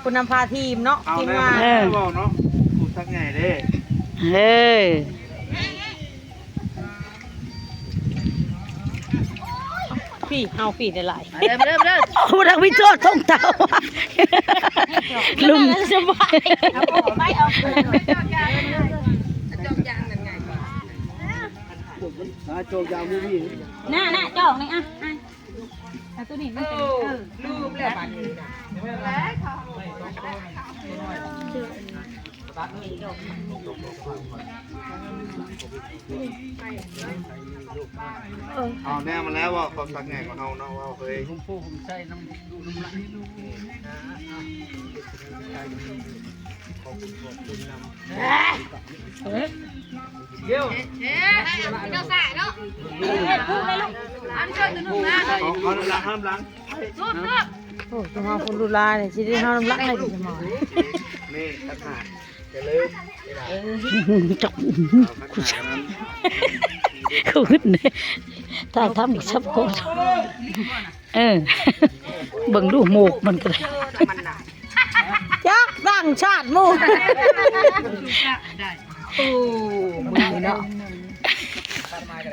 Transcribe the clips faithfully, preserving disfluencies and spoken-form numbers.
ผู้นำพาทีมเนาะ เอา ทีมงาน แน่ เออ เว้าเนาะ ผู้สักใหญ่เด้ เออ พี่ เอาพี่ได้หลาย เริ่มเริ่มเริ่ม โอ้ นักวิจารณ์ท่องเต้า ลุง สบาย เอาไปเอาไป หาโจกยางมูพี่ หน้าหน้าจอกนี่อ่ะอ่ะ แต่ตัวนี้มันเป็น เออ ลืมแล้วบัดนี้นะ เอาแน่มาแล้วว่าเขาสักแหน่ของเฮาเนาะว่าเฮ้ย ผมพูดผมใส่น้ำน้ำลาย ขอบคุณขอบคุณนำ เดี๋ยว เอ๊ะเจ้าสายเนาะ พูดเลยลูก อันเชิญหนึ่งนะ เอาเอาน้ำล้างน้ำล้าง รูปรูป โอ้ ตัวเฮาคนดูลาเนี่ย สิได้เฮาน้ำลักให้สิหมอ นี่กระถางอย่าลืม จับ เอากระถางนั้น คุณเนี่ย ถ้าทำซับโคตร เออ เบิ่งดูหมวกมันก็ได้ จักต่างชาติหมู่ โอ้ มือเนาะ มาไ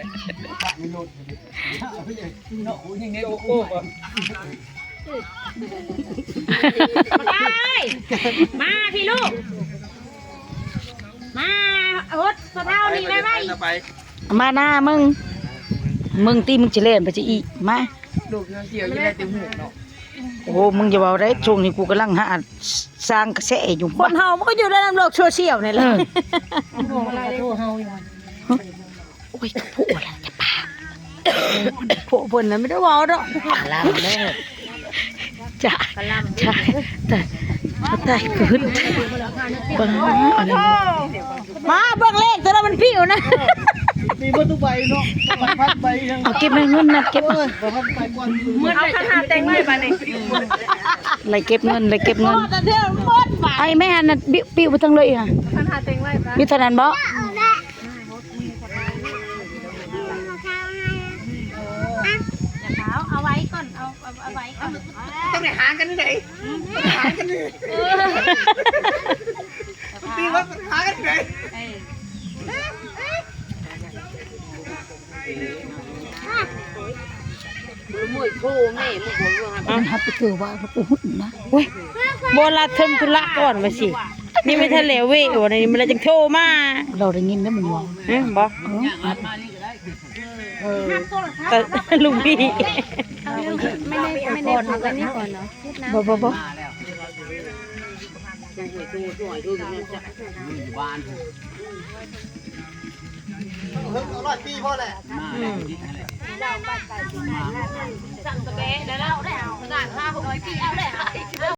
ด้ มาพี่ลูก มา อดสะเท่านี่ไว้ไว้ มาหน้ามึง มึงตีมึงจะเล่นไปจะอีก มา ลูกเดียวจะได้เต็มหูเนาะ โอ้ มึงอย่าเว้าได้ ช่วงนี้กูกำลังหาสร้างกระแสอยู่ คนเฮามันก็อยู่ในโลกโซเชียลนี่แหละ เออ โอ้ย ผัวอะไรจะปาก ผัวเพิ่นน่ะไม่ได้เว้าดอก ลำเลิก จ้ะ จ้ะ แต่ แต่ แต่ กึด เบิ่ง อันนี้ มาเบิ่งเลขตัวนั้นมันผิวนะ มีเบิดทุกใบเนาะ พันใบยัง เอาเก็บเงินนะ เก็บ เออ พันใบก่อน เอาคันหาแต่งไว้บาดนี้ ไล่เก็บเงิน ไล่เก็บเงิน แต่เที่ยวหมดบาท ไอ้แม่อันนั้น ปิ้ว ปิ้วไปทางเลยอ่ะ คันหาแต่งไว้บาด มีเท่านั้นบ่ เอา เอาไว้ก่อน เอา เอา เอาไว้ก่อน ต้องได้หารกันที่ไหน ต้องได้หารกันที่ไหน เออ ตีว่าหารกันที่ไหน เออ มันหับไปเจอว่าเขาไปหุ่นนะ โอ้ย บ่ละเทิงธุระก่อนว่าสิ นี่ไม่ทันแล้วเว้ย วันนี้มันเลยจังโทรมา เราได้ยินแล้วมึงว่า เอ้ย บ่ เออ แต่ลุงพี่ ไม่ได้ ไม่ได้ปลูกอันนี้ก่อนเนาะ บ่ บ่ บ่ อยู่บ้าน เพิ่งเอาร้อยปีพอแหละ มาแล้ว สั่งสเปรย์แล้ว แล้วได้เอาขนาดห้าหกร้อยปีเอาแล้ว